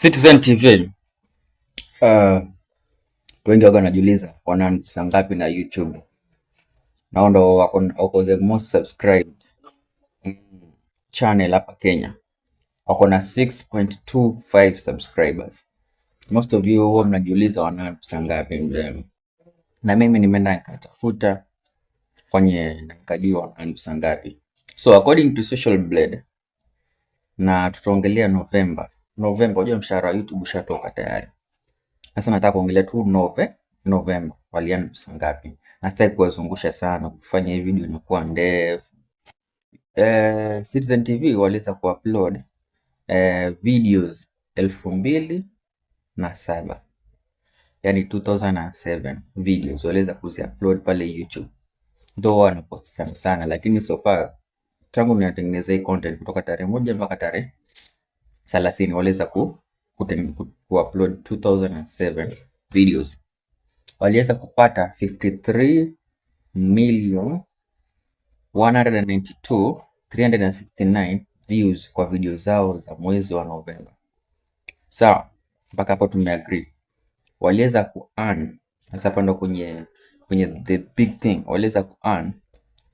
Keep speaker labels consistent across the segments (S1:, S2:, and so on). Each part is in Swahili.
S1: Citizen TV. Wengi wako wanajiuliza wana pesa ngapi na YouTube. Nao ndo wako the most subscribed channel hapa Kenya. Wako na 6.25 subscribers. Most of you huwa mnajiuliza wana pesa ngapi mzee. Na mimi nimeenda nikatafuta kwenye nikajua wana pesa ngapi. So according to Social Blade, na tutaongelea November. November, unajua mshahara wa YouTube ushatoka tayari. Sasa nataka kuongelea tu November waliana pesa ngapi. Na sitaki kuwazungusha sana kufanya hii video inakuwa ndefu. Citizen TV waliweza kuupload videos 2007, yani 2007 videos waliweza kuzi-upload pale YouTube. Ndio wanapost sana sana, lakini so far tangu ninatengeneza hii content kutoka tarehe 1 mpaka tarehe 30 waliweza ku upload 2007 videos. Waliweza kupata 53,192,369 views kwa video zao za mwezi wa Novemba. Sawa, mpaka hapo tumeagree. Waliweza ku earn, sasa hapa ndo kwenye the big thing, waliweza ku earn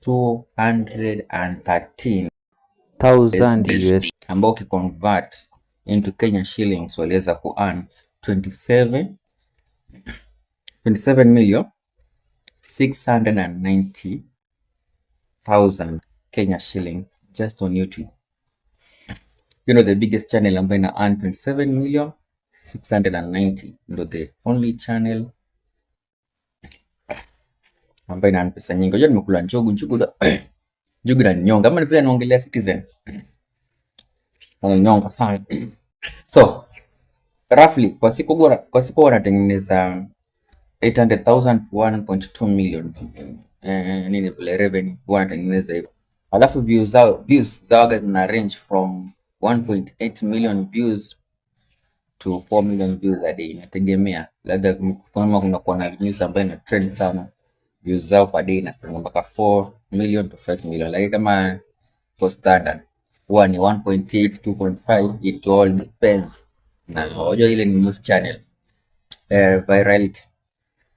S1: 213,000 US ambao ukiconvert into Kenya shillings waliweza ku earn 27,690,000 Kenya shillings just on YouTube. You know the biggest channel ambayo ina earn 27 million 690 ndo the only channel ambayo ina earn pesa nyingi. Unajua nimekula njugu, njugu njugu na nyonga, ama ni vile naongelea Citizen wananyonga sana. So roughly kwa siku wanatengeneza 800,000 to 1.2 million, nini vile revenue wanatengeneza hivyo. Alafu views zao waga zina range from 1.8 million views to 4 million views a day, inategemea labda kama kuna kuwa na news ambayo ina trend sana, views zao kwa day inafika mpaka 4 million to 5 million, lakini kama for standard huwa ni 1.8 2.5, it all depends na unajua ile ni news channel, virality.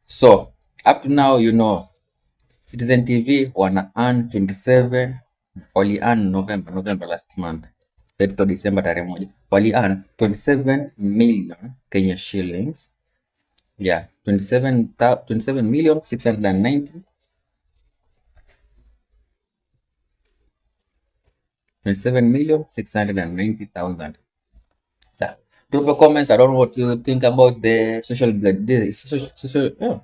S1: So up to now, you know Citizen TV wana earn 27, wali earn November last month, to December tarehe 1, wali earn 27 million Kenya shillings, yeah, 27 million 690 27,690,000. So drop your comments. I don't know what you think about the Social Blade. This social, yeah.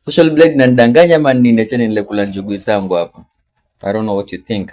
S1: Social Blade inanidanganya ama nini? Acheni nile kula njugu zangu hapa. I don't know what you think.